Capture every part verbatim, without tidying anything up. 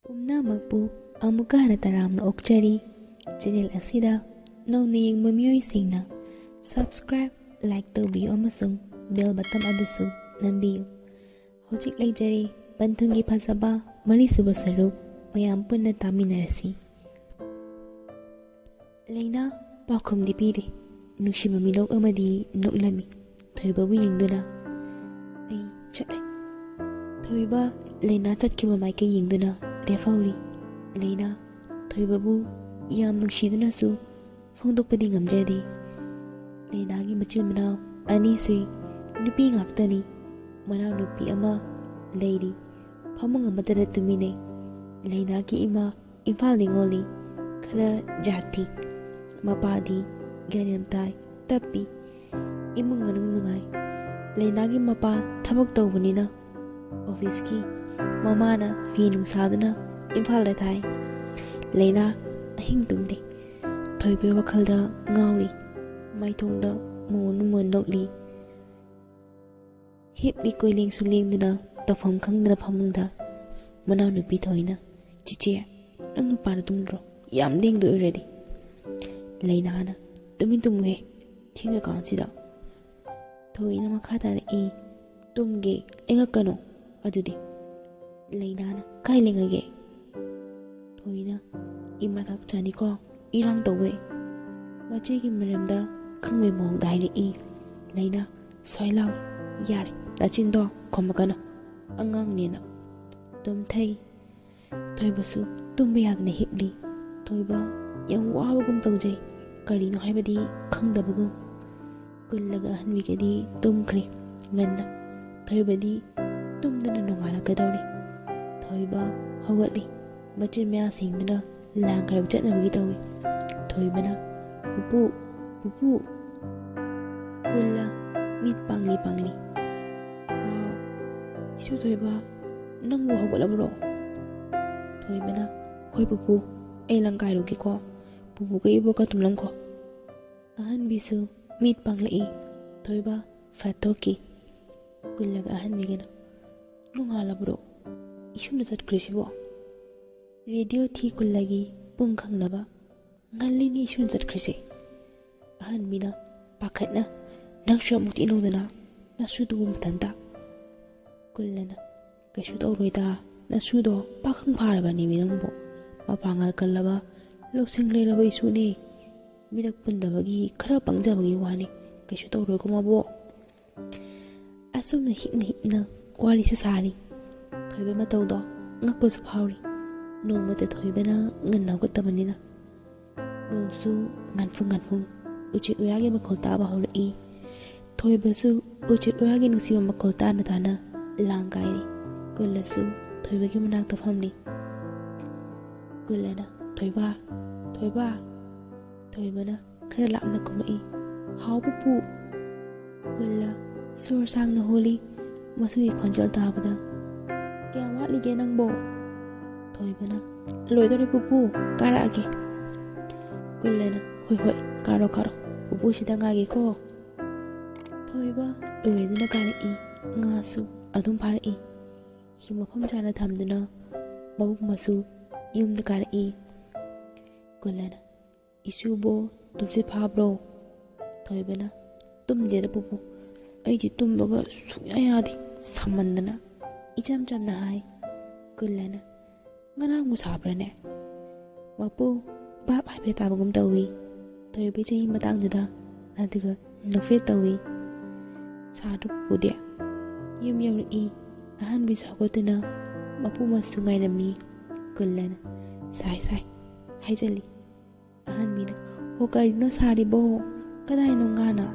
ꯄꯨꯝꯅꯃꯛꯄꯨ ꯑꯃꯨꯛꯀ ꯍꯟꯅ ꯇꯔꯥꯝꯅ ꯑꯣꯛꯆꯔꯤ꯫ ꯆꯦꯅꯦꯜ ꯑꯁꯤꯗ ꯅꯧꯅ ꯌꯦꯡꯕ ꯃꯤꯑꯣꯏꯁꯤꯡꯅ subscribe, like ꯇꯧꯕꯤꯌꯨ ꯑꯃꯁꯨꯡ bell button ꯑꯗꯨꯁꯨ ꯅꯝꯕꯤꯌꯨ꯫ ꯍꯧꯖꯤꯛ ꯂꯩꯖꯔꯦ ꯄꯟꯊꯨꯡꯒꯤ ꯐꯖꯕ ꯃꯔꯤꯁꯨꯕ ꯁꯔꯨꯛ, ꯃꯌꯥꯝ ꯄꯨꯟꯅ ꯇꯥꯃꯤꯟꯅꯔꯁꯤ꯫ ꯂꯩꯅꯥ ꯄꯥꯎꯈꯨꯝꯗꯤ ꯄꯤꯔꯤ꯫ ꯅꯨꯡꯁꯤꯕ ꯃꯤꯅꯣꯛ ꯑꯃꯗꯤ ꯅꯣꯛꯂꯝꯃꯤ ꯊꯣꯏꯕꯕꯨ ꯌꯦꯡꯗꯨꯅ꯫ ꯑꯩ ꯆꯠꯂꯦ꯫ ꯊꯣꯏꯕ ꯂꯩꯅꯥ ꯆꯠꯈꯤꯕ ꯃꯥꯏꯀꯩ ꯌꯦꯡꯗꯨꯅ ꯂꯦꯞꯍꯧꯔꯤ꯫ ꯂꯩꯅꯥ ꯊꯣꯏꯕꯕꯨ ꯌꯥꯝ ꯅꯨꯡꯁꯤꯗꯨꯅꯁꯨ ꯐꯣꯡꯗꯣꯛꯄꯗꯤ ꯉꯝꯖꯗꯦ꯫ ꯂꯩꯅꯥꯒꯤ ꯃꯆꯤꯟ ꯃꯅꯥꯎ ꯑꯅꯤ ꯁꯨꯏ꯫ ꯅꯨꯄꯤ ꯉꯥꯛꯇꯅꯤ꯫ ꯃꯅꯥꯎꯅꯨꯄꯤ ꯑꯃ ꯂꯩꯔꯤ꯫ ꯐꯃꯨꯡ ꯑꯃꯠꯇꯗ ꯇꯨꯃꯤꯟꯅꯩ꯫ ꯂꯩꯅꯥꯒꯤ ꯏꯃꯥ ꯏꯝꯐꯥꯜ ꯅꯤꯉꯣꯜꯅꯤ꯫ ꯈꯔ ꯖꯥꯠ ꯊꯤ꯫ ꯃꯄꯥꯗꯤ ꯒ꯭ꯌꯥꯟ ꯌꯥꯝ ꯇꯥꯏ, ꯇꯞꯄꯤ꯫ ꯏꯃꯨꯡ ꯃꯅꯨꯡ ꯅꯨꯡꯉꯥꯏ꯫ ꯂꯩꯅꯥꯒꯤ ꯃꯄꯥ ꯊꯕꯛ ꯇꯧꯕꯅꯤꯅ ꯑꯣꯐꯤꯁꯀꯤ ꯃꯃꯥꯅ ꯐꯤ ꯅꯨꯡ ꯁꯥꯗꯨꯅ ꯏꯝꯐꯥꯜꯗ ꯊꯥꯏ꯫ ꯂꯩꯅꯥ ꯑꯍꯤꯡ ꯇꯨꯝꯗꯦ꯫ ꯊꯣꯏꯕ ꯋꯥꯈꯜꯗ ꯉꯥꯎꯔꯤ꯫ ꯃꯥꯏꯊꯣꯡꯗ ꯃꯣꯟ ꯃꯣꯟ ꯅꯣꯛꯂꯤ꯫ ꯍꯤꯞꯂꯤ ꯀꯣꯏꯂꯦꯡꯁꯨ ꯂꯦꯡꯗꯨꯅ ꯇꯧꯐꯝ ꯈꯪꯗꯅ ꯐꯃꯨꯡꯗ꯫ ꯃꯅꯥꯎꯅꯨꯄꯤ ꯊꯣꯏꯅ, "ꯆꯤꯆꯦ, ꯅꯪ ꯅꯨꯄꯥꯅ ꯇꯨꯝꯗ꯭ꯔꯣ? ꯌꯥꯝ ꯂꯦꯡꯗꯣꯏ ꯑꯣꯏꯔꯗꯤ?" ꯂꯩꯅꯥꯅ, "ꯇꯨꯃꯤꯟ ꯇꯨꯝꯃꯨꯍꯦ, ꯊꯦꯡꯉꯀꯥꯟꯁꯤꯗ꯫" ꯊꯣꯏꯅ ꯃꯈꯥ ꯇꯥꯔꯛꯏ, "ꯇꯨꯝꯒꯦ, ꯂꯦꯡꯉꯛꯀꯅꯣ ꯑꯗꯨꯗꯤ꯫" ꯂꯩꯅꯥꯅ, "ꯀꯥꯏ ꯂꯦꯡꯉꯒꯦ?" ꯊꯣꯏꯅ, "ꯏꯃꯥ ꯊꯕꯛ ꯆꯠꯅꯤꯀꯣ, ꯏꯔꯥꯡ ꯇꯧꯋꯦ꯫" ꯃꯆꯦꯒꯤ ꯃꯔꯝꯗ ꯈꯪꯕꯩ ꯃꯑꯣꯡꯗ ꯍꯥꯏꯔꯛꯏ꯫ ꯂꯩꯅꯥ, "ꯁ꯭ꯋꯥꯏ ꯂꯥꯎ, ꯌꯥꯔꯦ, ꯅꯆꯤꯟꯗꯣ ꯈꯨꯝꯃꯛꯀꯅꯨ, ꯑꯉꯥꯡꯅꯦꯅ꯫" ꯇꯨꯝꯊꯩ꯫ ꯊꯣꯏꯕꯁꯨ ꯇꯨꯝꯕ ꯌꯥꯗꯅ ꯍꯤꯞꯂꯤ꯫ ꯊꯣꯏꯕ ꯌꯥꯝ ꯋꯥꯕꯒꯨꯝ ꯇꯧꯖꯩ, ꯀꯔꯤꯅꯣ ꯍꯥꯏꯕꯗꯤ ꯈꯪꯗꯕꯒꯨꯝ꯫ ꯀꯨꯜꯂꯒ ꯑꯍꯟꯕꯤꯒꯗꯤ ꯇꯨꯝꯈ꯭ꯔꯦ ꯉꯟꯅ꯫ ꯊꯣꯏꯕꯗꯤ ꯇꯨꯝꯗꯅ ꯅꯣꯡꯉꯥꯜꯂꯛꯀꯗꯧꯔꯦ꯫ ꯊꯣꯏꯕ ꯍꯧꯒꯠꯂꯤ꯫ ꯃꯆꯤꯟ ꯃꯌꯥ ꯁꯦꯡꯗꯨꯅ ꯂꯥꯡ ꯈꯥꯏꯕ ꯆꯠꯅꯕꯒꯤ ꯇꯧꯏ꯫ ꯊꯣꯏꯕꯅ, "ꯄꯨꯄꯨ, ꯄꯨꯄꯨ!" ꯀꯨꯜꯂ ꯃꯤꯠ ꯄꯥꯡꯂꯤ ꯄꯥꯡꯂꯤ꯫ "ꯍꯥꯎ, ꯏꯁꯨ ꯊꯣꯏꯕ, ꯅꯪꯕꯨ ꯍꯧꯒꯠꯂꯕ꯭ꯔꯣ?" ꯊꯣꯏꯕꯅ, "ꯍꯣꯏ ꯄꯨꯄꯨ, ꯑꯩ ꯂꯪ ꯀꯥꯏꯔꯨꯒꯦꯀꯣ꯫ ꯄꯨꯄꯨꯒ ꯏꯕꯣꯛꯀ ꯇꯨꯝꯂꯝꯈꯣ꯫" ꯑꯍꯟꯕꯤꯁꯨ ꯃꯤꯠ ꯄꯥꯡꯂꯛꯏ꯫ ꯊꯣꯏꯕ ꯐꯠ ꯊꯣꯛꯈꯤ꯫ ꯀꯨꯜꯂꯒ ꯑꯍꯟꯕꯤꯒꯅ, "ꯅꯣꯡꯉꯥꯜꯂꯕ꯭ꯔꯣ? ꯏꯁꯨꯅ ꯆꯠꯈ꯭ꯔꯤꯁꯤꯕꯣ? ꯔꯦꯗꯤꯑꯣ ꯊꯤ ꯀꯨꯜꯂꯒꯤ ꯄꯨꯡ ꯈꯪꯅꯕ ꯉꯜꯂꯤꯅꯤ ꯏꯁꯨꯅ ꯆꯠꯈ꯭ꯔꯤꯁꯦ"꯫ ꯑꯍꯟꯕꯤꯅ ꯄꯥꯈꯠꯅ, "ꯅꯪꯁꯨ ꯑꯃꯨꯛ ꯆꯦꯟꯅꯧꯗꯅ, ꯅꯁꯨꯗꯨꯕꯨ ꯃꯊꯟꯇ"꯫ ꯀꯨꯜꯂꯅ, "ꯀꯩꯁꯨ ꯇꯧꯔꯣꯏꯗ, ꯅꯁꯨꯗꯣ ꯄꯥꯈꯪ ꯐꯥꯔꯕꯅꯦꯃꯤ ꯅꯪꯕꯨ꯫ ꯃꯄꯥꯡꯒꯜ ꯀꯜꯂꯕ, ꯂꯧꯁꯤꯡ ꯂꯩꯔꯕ ꯏꯁꯨꯅꯦ꯫ ꯃꯤꯔꯛ ꯄꯨꯟꯗꯕꯒꯤ ꯈꯔ ꯄꯪꯖꯕꯒꯤ ꯋꯥꯅꯤ, ꯀꯩꯁꯨ ꯇꯧꯔꯣꯏꯀꯣ ꯃꯕꯣꯛ"꯫ ꯑꯁꯨꯝꯅ ꯍꯤꯛꯅ ꯍꯤꯛꯅ ꯋꯥꯔꯤꯁꯨ ꯁꯥꯔꯤ꯫ ꯊꯣꯏꯕ ꯃꯇꯧꯗꯣ ꯉꯛꯄꯁꯨ ꯐꯥꯎꯔꯤ꯫ ꯅꯣꯡꯃꯇ ꯊꯣꯏꯕꯅ ꯉꯟꯅ ꯍꯧꯒꯠꯇꯕꯅꯤꯅ꯫ ꯅꯣꯡꯁꯨ ꯉꯥꯟꯐꯨꯡ ꯉꯥꯟꯐꯨꯡ ꯎꯆꯦꯛ ꯎꯌꯥꯒꯤ ꯃꯈꯣꯜ ꯇꯥꯕ ꯍꯧꯔꯛꯏ꯫ ꯊꯣꯏꯕꯁꯨ ꯎꯆꯦꯛ ꯎꯌꯥꯒꯤ ꯅꯨꯡꯁꯤꯕ ꯃꯈꯣꯜ ꯇꯥꯅ ꯇꯥꯅ ꯂꯥꯡ ꯀꯥꯏꯔꯤ꯫ ꯀꯨꯜꯂꯁꯨ ꯊꯣꯏꯕꯒꯤ ꯃꯅꯥꯛꯇ ꯐꯝꯂꯤ꯫ ꯀꯨꯜꯂꯅ, "ꯊꯣꯏꯕ, ꯊꯣꯏꯕ"꯫ ꯊꯣꯏꯕꯅ ꯈꯔ ꯂꯥꯞꯅ ꯈꯨꯝꯃꯛꯏ, "ꯍꯥꯎ ꯄꯨꯄꯨ"꯫ ꯀꯨꯜꯂ ꯁꯣꯔ ꯁꯥꯡꯅ ꯍꯣꯜꯂꯤ꯫ ꯃꯁꯨꯒꯤ ꯈꯣꯟꯖꯦꯜ ꯇꯥꯕꯗ, "ꯀꯌꯥꯝ ꯋꯥꯠꯂꯤꯒꯦ ꯅꯪꯕꯣ?" ꯊꯣꯏꯕꯅ, "ꯂꯣꯏꯗꯧꯔꯦ ꯄꯨꯄꯨ, ꯀꯥꯔꯛꯑꯒꯦ"꯫ ꯀꯨꯜꯂꯅ, "ꯍꯣꯏ ꯍꯣꯏ, ꯀꯥꯔꯣ ꯀꯥꯔꯣ, ꯄꯨꯄꯨ ꯁꯤꯗ ꯉꯥꯏꯒꯦꯀꯣ"꯫ ꯊꯣꯏꯕ ꯂꯣꯏꯔꯗꯨꯅ ꯀꯥꯔꯛꯏ꯫ ꯉꯥꯁꯨ ꯑꯗꯨꯝ ꯐꯥꯔꯛꯏ꯫ ꯍꯤ ꯃꯐꯝ ꯆꯥꯅ ꯊꯝꯗꯨꯅ ꯃꯕꯨꯛ ꯃꯁꯨ ꯌꯨꯝꯗ ꯀꯥꯔꯛꯏ꯫ ꯀꯨꯜꯂꯅ, "ꯏꯁꯨꯕꯣ, ꯇꯨꯝꯁꯤꯠ ꯐꯥꯕ꯭ꯔꯣ?" ꯊꯣꯏꯕꯅ, "ꯇꯨꯝꯗꯦꯗ ꯄꯨꯄꯨ, ꯑꯩꯗꯤ ꯇꯨꯝꯕꯒ ꯁꯨꯡꯌꯥ ꯌꯥꯗꯦ, ꯁꯥꯃꯟꯗꯅ"꯫ ꯏꯆꯝ ꯆꯝꯅ ꯍꯥꯏ꯫ ꯀꯨꯜꯂꯅ, "ꯉꯔꯥꯡꯕꯨ ꯁꯥꯕ꯭ꯔꯅꯦ?" ꯃꯄꯨ ꯚꯥꯞ ꯍꯥꯏꯐꯦꯠ ꯇꯥꯕꯒꯨꯝ ꯇꯧꯏ꯫ ꯊꯣꯏꯕꯤ ꯆꯍꯤ ꯃꯇꯥꯡꯗꯨꯗ ꯑꯗꯨꯒ ꯅꯣꯛꯐꯦꯠ ꯇꯧꯏ꯫ ꯁꯥꯗ꯭ꯔꯣ ꯄꯨꯄꯨꯗꯤ? ꯌꯨꯝ ꯌꯧꯔꯛꯏ꯫ ꯑꯍꯟꯕꯤꯁꯨ ꯍꯧꯒꯠꯇꯨꯅ ꯃꯄꯨ ꯃꯁꯨ ꯉꯥꯏꯔꯝꯃꯤ꯫ ꯀꯨꯜꯂꯅ, "ꯁꯥꯏ ꯁꯥꯏ" ꯍꯥꯏꯖꯜꯂꯤ꯫ ꯑꯍꯟꯕꯤꯅ, "ꯍꯣ, ꯀꯔꯤꯅꯣ ꯁꯥꯔꯤꯕꯣ? ꯀꯗꯥꯏꯅꯣ ꯉꯥꯅ?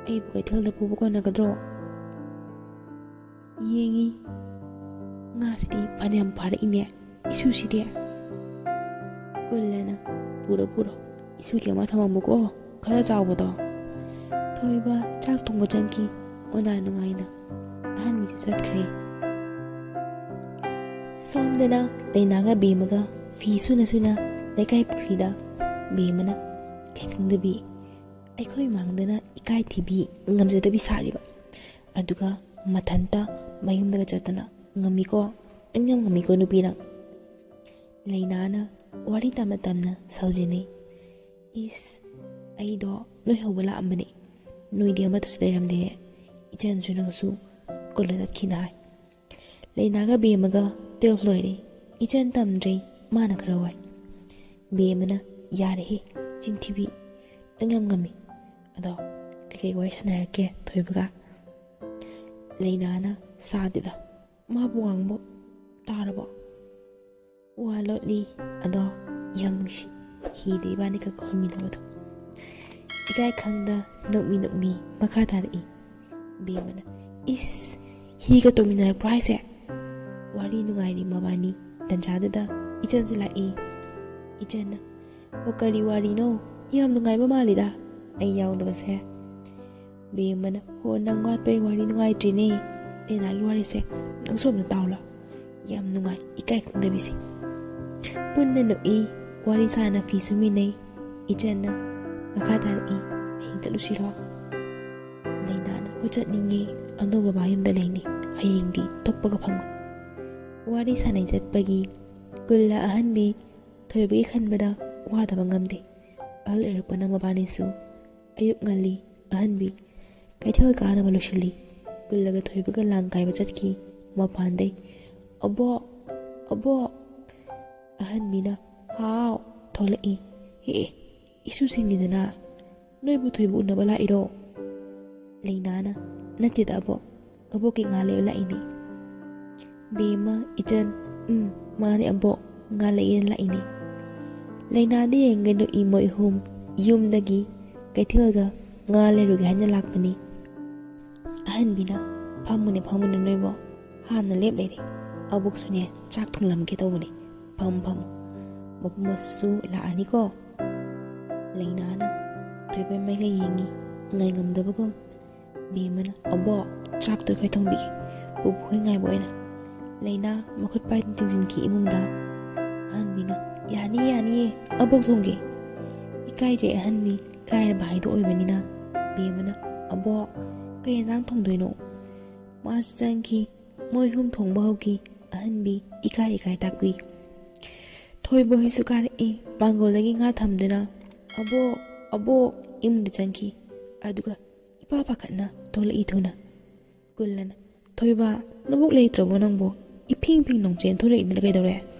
ꯑꯩꯕꯨ ꯀꯩꯊꯦꯜꯗ ꯄꯨꯕ ꯀꯣꯟꯅꯒꯗ꯭ꯔꯣ?" ꯌꯦꯡꯉꯤ꯫ ꯉꯥꯁꯤꯗꯤ ꯐꯅꯌꯥꯝ ꯐꯥꯔꯛꯏꯅꯦ, ꯏꯁꯨꯁꯤꯗꯤ꯫ ꯀꯨꯜꯂꯅ, "ꯄꯨꯔꯣ, ꯄꯨꯔꯣ, ꯏꯁꯨꯒꯤ ꯑꯃ ꯊꯝꯃꯝꯃꯨꯀꯣ, ꯈꯔ ꯆꯥꯎꯕꯗꯣ"꯫ ꯊꯣꯏꯕ ꯆꯥꯛ ꯊꯣꯡꯕ ꯆꯪꯈꯤ꯫ ꯑꯣꯟꯗꯥ ꯅꯨꯡꯉꯥꯏꯅ ꯑꯍꯟꯕꯤꯁꯨ ꯆꯠꯈ꯭ꯔꯦ꯫ ꯁꯣꯝꯗꯅ ꯂꯩꯅꯥꯒ ꯕꯦꯝꯃꯒ ꯐꯤ ꯁꯨꯅ ꯁꯨꯅ ꯂꯩꯀꯥꯏ ꯄꯨꯈ꯭ꯔꯤꯗ꯫ ꯕꯦꯝꯃꯅ ꯀꯩ ꯈꯪꯗꯕꯤ, ꯑꯩꯈꯣꯏ ꯃꯥꯡꯗꯅ ꯏꯀꯥꯏ ꯊꯤꯕꯤ, ꯉꯝꯖꯗꯕꯤ ꯁꯥꯔꯤꯕ꯫ ꯑꯗꯨꯒ ꯃꯊꯟꯇ ꯃꯌꯨꯝꯗꯒ ꯆꯠꯇꯅ ꯉꯝꯃꯤꯀꯣ꯫ ꯅꯪ ꯌꯥꯝ ꯉꯝꯃꯤꯀꯣ ꯅꯨꯄꯤ ꯅꯪ꯫ ꯂꯩꯅꯥꯅ ꯋꯥꯔꯤ ꯇꯝꯅ ꯇꯝꯅ ꯁꯥꯎꯖꯤꯟꯅꯩ꯫ "ꯏꯁ, ꯑꯩꯗꯣ ꯅꯣꯏ ꯍꯧꯕ ꯂꯥꯛꯑꯝꯕꯅꯦ, ꯅꯣꯏꯗꯤ ꯑꯃꯠꯇꯁꯨ ꯂꯩꯔꯝꯗꯦ꯫ ꯏꯆꯟꯁꯨ ꯅꯪꯁꯨ ꯀꯣꯂꯦꯖ ꯆꯠꯈꯤꯅ ꯍꯥꯏ꯫ ꯂꯩꯅꯥꯒ ꯕꯦꯝꯃꯒ ꯇꯨꯌꯦꯜꯐ ꯂꯣꯏꯔꯦ, ꯏꯆꯟ ꯇꯝꯗ꯭ꯔꯦ, ꯃꯥꯅ ꯈꯔ ꯋꯥꯏ꯫" ꯕꯦꯝꯃꯅ, "ꯌꯥꯔꯦꯍꯦ, ꯆꯤꯟꯊꯤꯕꯤ, ꯅꯪ ꯌꯥꯝ ꯉꯝꯃꯤ꯫ ꯑꯗꯣ ꯀꯩꯀꯩ ꯋꯥꯔꯤ ꯁꯥꯟꯅꯔꯛꯀꯦ ꯊꯣꯏꯕꯒ?" ꯂꯩꯅꯥꯅ, "ꯁꯥꯗꯦꯗ, ꯃꯥꯕꯨ ꯉꯥꯡꯕ ꯇꯥꯔꯕꯣ?" "ꯋꯥ ꯂꯣꯠꯂꯤ, ꯑꯗꯣ ꯌꯥꯝ ꯅꯨꯡꯁꯤ, ꯍꯤꯗ ꯏꯕꯥꯅꯤ ꯈꯛ ꯍꯣꯟꯃꯤꯟꯅꯕꯗꯣ꯫" ꯏꯀꯥꯏ ꯈꯪꯗ ꯅꯣꯛꯃꯤ ꯅꯣꯛꯃꯤ ꯃꯈꯥ ꯇꯥꯔꯛꯏ꯫ ꯕꯦꯝꯃꯅ, "ꯏꯁ, ꯍꯤꯒ ꯇꯣꯡꯃꯤꯟꯅꯔꯛꯄ꯭ꯔꯣ ꯍꯥꯏꯁꯦ? ꯋꯥꯔꯤ ꯅꯨꯡꯉꯥꯏꯔꯤ ꯃꯕꯥꯅꯤ꯫" ꯇꯟꯖꯥꯗꯨꯗ ꯏꯆꯟꯁꯨ ꯂꯥꯛꯏ꯫ ꯏꯆꯟꯅ, "ꯑꯣ, ꯀꯔꯤ ꯋꯥꯔꯤꯅꯣ? ꯌꯥꯝ ꯅꯨꯡꯉꯥꯏꯕ ꯃꯥꯜꯂꯤꯗ ꯑꯩ ꯌꯥꯎꯗꯕꯁꯦ꯫" ꯕꯦꯝꯃꯅ, "ꯍꯣ, ꯅꯪ ꯋꯥꯠꯄꯩ ꯋꯥꯔꯤ ꯅꯨꯡꯉꯥꯏꯇ꯭ꯔꯤꯅꯦ꯫ ꯂꯩꯅꯥꯒꯤ ꯋꯥꯔꯤꯁꯦ ꯅꯪꯁꯨ ꯑꯝꯇ ꯇꯥꯎꯂꯥ꯫ ꯌꯥꯝ ꯅꯨꯡꯉꯥꯏ, ꯏꯀꯥꯏ ꯈꯪꯗꯕꯤꯁꯦ꯫" ꯄꯨꯟꯅ ꯅꯣꯛꯏ, ꯋꯥꯔꯤ ꯁꯥꯅ ꯐꯤ ꯁꯨꯃꯤꯟꯅꯩ꯫ ꯏꯆꯟꯅ ꯃꯈꯥ ꯇꯥꯔꯛꯏ, "ꯍꯌꯦꯡ ꯆꯠꯂꯨꯁꯤꯔꯣ?" ꯂꯩꯅꯥꯅ, "ꯍꯣꯏ, ꯆꯠꯅꯤꯡꯉꯦ, ꯑꯗꯣ ꯕꯕꯥ ꯌꯨꯝꯗ ꯂꯩꯅꯤ, ꯍꯌꯦꯡꯗꯤ ꯊꯣꯛꯄꯒ ꯐꯪꯉꯣꯏ꯫" ꯋꯥꯔꯤ ꯁꯥꯟꯅꯩ ꯆꯠꯄꯒꯤ ꯀꯨꯜꯂ ꯑꯍꯟꯕꯤ ꯊꯣꯏꯕꯒꯤ ꯈꯟꯕꯗ ꯋꯥꯗꯕ ꯉꯝꯗꯦ꯫ ꯑꯍꯜ ꯑꯣꯏꯔꯛꯄꯅ ꯃꯕꯥꯅꯤꯁꯨ꯫ ꯑꯌꯨꯛ ꯉꯜꯂꯤ, ꯑꯍꯟꯕꯤ ꯀꯩꯊꯦꯜ ꯀꯥꯅꯕ ꯂꯣꯏꯁꯤꯜꯂꯤ꯫ ꯀꯨꯜꯂꯒ ꯊꯣꯏꯕꯒ ꯂꯥꯡ ꯀꯥꯏꯕ ꯆꯠꯈꯤ꯫ ꯃꯄꯥꯟꯗꯩ, "ꯑꯕꯣꯛ! ꯑꯕꯣꯛ!" ꯑꯍꯟꯕꯤꯅ, "ꯍꯥꯎ!" ꯊꯣꯛꯂꯛꯏ꯫ "ꯑꯦ, ꯑꯦ, ꯏꯁꯨꯁꯤꯡꯅꯤꯗꯅ, ꯅꯣꯏꯕꯨ ꯊꯣꯏꯕ ꯎꯅꯕ ꯂꯥꯛꯏꯔꯣ?" ꯂꯩꯅꯥꯅ, "ꯅꯠꯇꯦꯗ ꯑꯕꯣꯛ, ꯑꯕꯣꯛꯀꯤ ꯉꯥ ꯂꯩꯕ ꯂꯥꯛꯏꯅꯦ꯫" ꯕꯦꯝꯃ, ꯏꯆꯟ, "ꯎꯝ, ꯃꯥꯅꯦ ꯑꯕꯣꯛ, ꯉꯥ ꯂꯩꯌꯦꯅ ꯂꯥꯛꯏꯅꯦ꯫" ꯂꯩꯅꯥꯗ ꯌꯦꯡꯒꯩ ꯅꯣꯛꯏ ꯃꯣꯏ ꯑꯍꯨꯝ꯫ ꯌꯨꯝꯗꯒꯤ ꯀꯩꯊꯦꯜꯗ ꯉꯥ ꯂꯩꯔꯨꯒꯦ ꯍꯥꯏꯅ ꯂꯥꯛꯄꯅꯤ꯫ ꯑꯍꯟꯕꯤꯅ, "ꯐꯝꯃꯨꯅꯦ, ꯐꯝꯃꯨꯅꯦ ꯅꯣꯏꯕꯣ, ꯍꯥꯟꯅ ꯂꯦꯞ ꯂꯩꯔꯦ꯫ ꯑꯕꯣꯛꯁꯨꯅꯦ ꯆꯥꯛ ꯊꯣꯡꯂꯝꯒꯦ ꯇꯧꯕꯅꯦ꯫ ꯐꯝꯃꯨ, ꯐꯝꯃꯨ꯫ ꯃꯄꯨ ꯃꯁꯨ ꯂꯥꯛꯑꯅꯤꯀꯣ꯫" ꯂꯩꯅꯥꯅ ꯊꯣꯏꯕ ꯃꯥꯏꯀꯩ ꯌꯦꯡꯉꯤ, ꯉꯥꯏꯉꯝꯗꯕꯒꯨꯝ꯫ ꯕꯦꯝꯃꯅ, "ꯑꯕꯣꯛ, ꯆꯥꯛꯇꯣ ꯑꯩꯈꯣꯏ ꯊꯣꯡꯕꯤꯒꯦ, ꯄꯨꯄꯨ ꯍꯣꯏ ꯉꯥꯏꯕ ꯑꯣꯏꯅ꯫" ꯂꯩꯅꯥ ꯃꯈꯨꯠ ꯄꯥꯏꯗꯨꯅ ꯆꯤꯡꯁꯤꯟꯈꯤ ꯏꯃꯨꯡꯗ꯫ ꯑꯍꯟꯕꯤꯅ, "ꯌꯥꯅꯤꯌꯦ, ꯌꯥꯅꯤꯌꯦ, ꯑꯕꯣꯛ ꯊꯣꯡꯒꯦ꯫" ꯏꯀꯥꯏꯖꯩ ꯑꯍꯟꯕꯤ, ꯂꯥꯏꯔꯕ ꯍꯥꯏꯗꯣ ꯑꯣꯏꯕꯅꯤꯅ꯫ ꯕꯦꯝꯃꯅ, "ꯑꯕꯣꯛ, ꯀꯩ ꯌꯦꯟꯖꯥꯡ ꯊꯣꯡꯗꯣꯏꯅꯣ?" ꯃꯥꯁꯨ ꯆꯪꯈꯤ꯫ ꯃꯣꯏ ꯑꯍꯨꯝ ꯊꯣꯡꯕ ꯍꯧꯈꯤ꯫ ꯑꯍꯟꯕꯤ ꯏꯀꯥꯏ ꯏꯀꯥꯏ ꯇꯥꯛꯄꯤ꯫ ꯊꯣꯏꯕ ꯍꯣꯏꯁꯨ ꯀꯥꯔꯛꯏ꯫ ꯃꯥꯡꯒꯣꯜꯗꯒꯤ ꯉꯥ ꯊꯝꯗꯨꯅ, "ꯑꯕꯣꯛ, ꯑꯕꯣꯛ!" ꯏꯃꯨꯡꯗ ꯆꯪꯈꯤ꯫ ꯑꯗꯨꯒ ꯏꯄꯥ ꯄꯥꯈꯠꯅ ꯊꯣꯛꯂꯛꯏ ꯊꯨꯅ꯫ ꯀꯨꯜꯂꯅ, "ꯊꯣꯏꯕ, ꯅꯕꯣꯛ ꯂꯩꯇ꯭ꯔꯕꯣ ꯅꯪꯕꯣ? ꯏꯐꯤꯡ ꯐꯤꯡ ꯅꯣꯡꯆꯦꯟ ꯊꯣꯛꯂꯛꯏꯗꯨꯅ ꯀꯩꯗꯧꯔꯦ?"